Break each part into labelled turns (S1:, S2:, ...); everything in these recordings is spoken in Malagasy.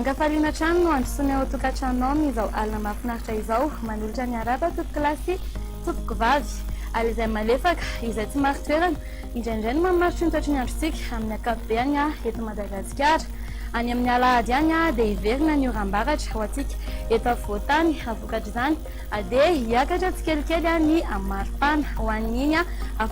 S1: Ankafaliana hatrany no handrosoana eo an-tokantranonao amin'izao alina mahafinaritra izao. Manolotra ny arahaba tompokolahy sy tompokovavy. Ary izay malefaka, izay tsy marin-toerana, indraindray no mamaritry ny toetry ny androntsika amin'ny ankapobeny eto Madagasikara. Any amin'ny alahady any dia hiverina ny oram-baratra ho antsika eto afovoan-tany. Vokatr'izany dia hiakatra tsikelikely ny maripana. Ho an'iny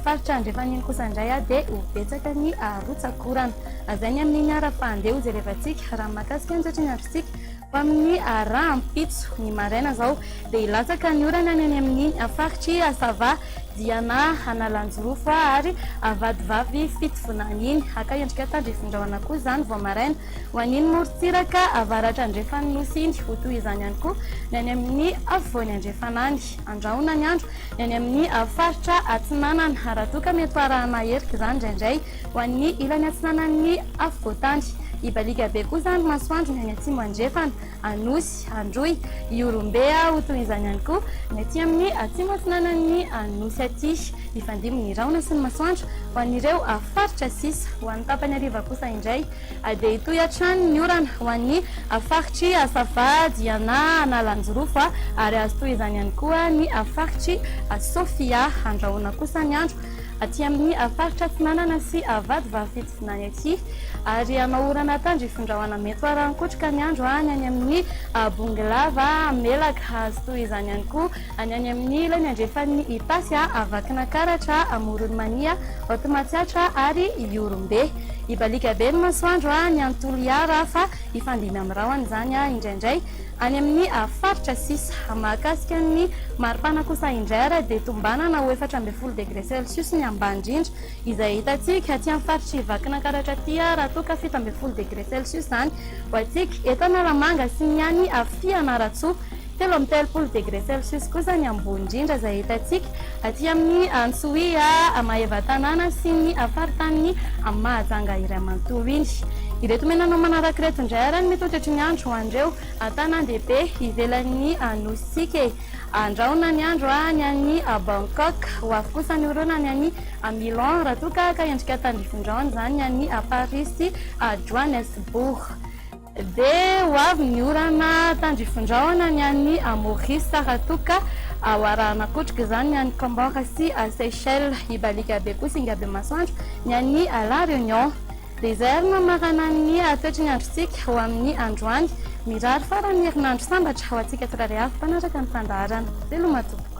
S1: faritra andrefana iny kosa indray dia ho betsaka ny rotsak'orana. Izay ny amin'iny ary fa andeha hojerevantsika raha mahakasika ny toetry ny androntsika ho amin'ny rahampitso. Ny maraina izao dia hilatsaka ny orana any amin'iny faritr'i Sava, Diana, Analanjirofo ary Vatovavy Fitovinany iny. Haka endrika tandrifindrahona koa izany vao maraina ho an'iny morontsiraka avaratra andrefan'ny Nosy iny. Ho toy izany ihany koa ny any amin'ny afovoany andrefana any. Andrahona ny andro ny any amin'ny faritra atsinanana raha toa ka mety ho arahana herika izany indraindray. Ho an'ny ilany atsinanan'ny afovoantany, hibaliaka be kosa ny masoandro ny any atsimo andrefana, Anosy, Androy, Ihorombe, ho toy izany ihany koa ny aty amin'ny atsimo atsinanan'ny Nosy aty. Hifandimby ny rahona sy ny masoandro ho an'ireo faritra sisa. Ho an'ny tapany hariva kosa indray dia hitohy hatrany ny orana ho an'ny faritr'i Sava, Diana, Analanjirofo ary azo toy izany ihany koa ny faritr'i Sofia. Andrahona kosa ny andro Aty amin'ny faritra atsinanana sy Vatovavy Fitovinany aty ary hanao orana tandrifindrahona mety ho arahin-kotroka ny andro any any amin'ny Bongolava, Melaka, azo toy izany ihany koa ny any amin'ny ilany andrefan'ny Itasy, Vakinakaratra, Amoron'i Mania, Haute Matsiatra ary Ihorombe. Hibaliaka be ny masoandro ny any Toliara fa hifandimby amin'ny rahona izany indraindray. Any amin'ny faritra sisa. Mahakasika ny maripana kosa indray ary dia tombanana ho 14 degré celsius ny ambany indrindra izay hitantsika aty amin'ny faritr'i Vakinankaratra aty raha toa ka 17 degré celsius izany ho antsika eto Analamanga sy ny any Fianarantsoa. 33 degré celsius kosa ny ambony indrindra izay hitantsika aty amin'ny Antsohihy, Maevatanàna sy ny faritanin'i Mahajanga iray manontolo iny. Ireto menanao manaraka ireto indray ary ny mety ho toetry ny andro ho an'ireo tanàn-dehibe ivelan'ny nosintsika e. Andrahona ny andro ny any Bangkok, ho avy kosa ny orana ny any Milan raha toa ka haka endrika tandrifindrahona izany ny any Paris sy Johannesburg. Dia ho avy ny orana tandrifindrahona ny any Maurice raha toa ka ho arahana kotroka izany ny any Comores sy Seychelles. Hibaliaka be kosa Ingabe Masoandro ny any La Réunion. Dia izay ary no hamarana ny toetry ny androntsika ho amin'ny androany. Mirary faran'ny herinandro sambatra ho antsika tsirairay avy mpanaraka ny fandaharana. Veloma tompoko.